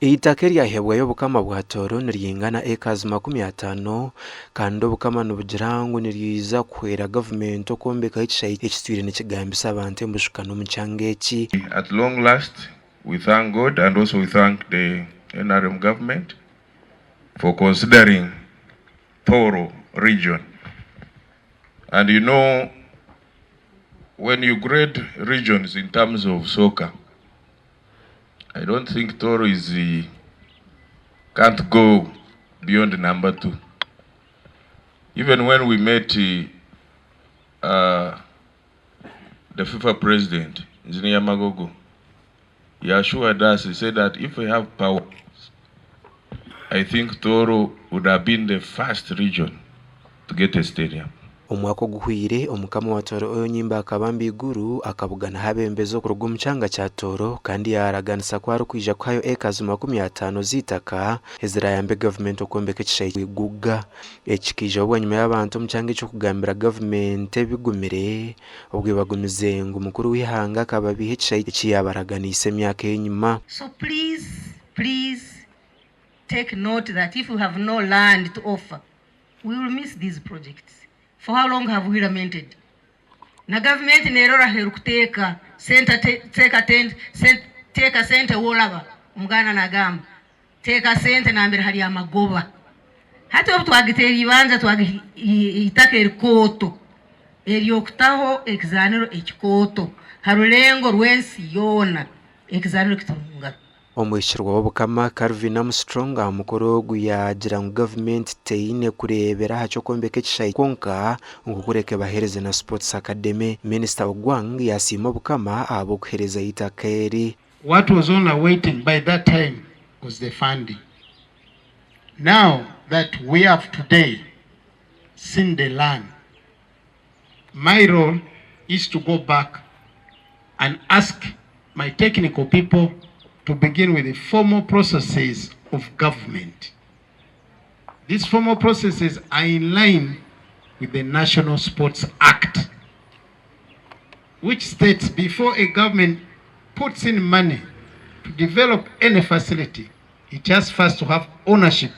Eitaka eryahebwayo Obukama bwa Tooro niryingana ekazi 50 kandi Obukama nibugira ngu niryija kuhwera gavumenti okwombekaho ekishaayi ekitwire nikigambisa abantu embushukano omu kyanga eki. At long last we thank God and also we thank the nrm government for considering Tooro region and you know when you grade regions in terms of soccer I don't think Tooro is can't go beyond number two. Even when we met uh, the FIFA president, Engineer Magogo, he assured us, he said that if we have power, I think Tooro would have been the first region to get a stadium. Omwaka oguhweire, Omukama wa Tooro Oyonyimba Akabamba Iguru akabuganaho abeebembezi okuruga omu kyanga kya Tooro kandi yaaraganisa ku arikwija kuhayo ekazi 50 z'eitaka ezirayambe gavumenti okwombeka ekishaayi ky'eiguga. Eki kikaijaho bwanyima y'abantu omu kyanga ekyo kugambira gavumenti ebigumire obwo bagumize ngu mukuru w'eihanga akaba abaiha ekishaayi eki yaabaraganiise emyaka ey'enyima. So please, please take note that if we have no land to offer, we will miss these projects. For how long have we lamented? Na gavumenti nerora ahu erikuteeka sente teeka teeka sente woraba omuganda nagamba teeka sente nambere hari amagoba. Hati obu twagiteera eibanja twagiha eitaka erikooto ery'okutaho ekizaaniro ekikooto ha rurengo rw'ensi yoona ekizaaniro kituri omu ngaro. Omuhikirwa w'Obukama, Calvin Armstrong aha mukoro ogu yaagira ngu gavumenti teine kureebera aha ky'okwombeka ekishaayi kwonka ngu kureka ebaheereze na Sports Academy. Minisita Ogwang yaasiima Obukama ahabw'okuheereza eitaka eri. What was only awaiting by that time was the funding. Now that we have today seen the land, my role is to go back and ask my technical people to begin with the formal processes of government. These formal processes are in line with the National Sports Act, which states before a government puts in money to develop any facility, it has first to have ownership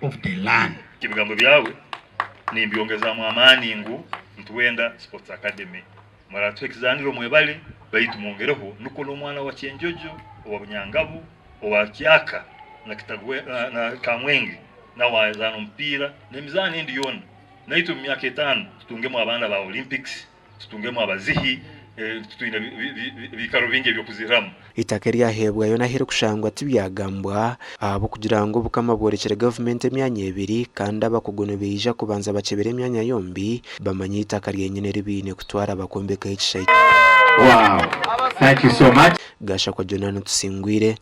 of the land. Ebigambo byawe nimbyongezamu amaani ngu nitwenda Sports Academy. Muratuha ekizaaniro mwebale baitu mwongereho nukwo n'omwana wa Kyenjojo, owa Bunyangabu, owa Kyaka na Kitagwe na Kamwenge nawe azaana omupiira n'emizaano endi yoona. Naitwe omu myaka etaano tutungemu abaana ba Olympics. Tutungemu abazihi, titwine biikaro bingi eby'okuzihiramu. Eitaka eryaheebwayo n'ahu erikushangwa tibyagambwa ahabw'okugira ngu Obukama bworekire gavumenti emyanya ebiri kandi abakugu nibaija kubanza bakyebere emyanya yombi bamanye eitaka ryenyine eri baine kutwara bakombekaho ekishaayi. Wow. Thank you so much. Gashakwa Jonah Tusingwire.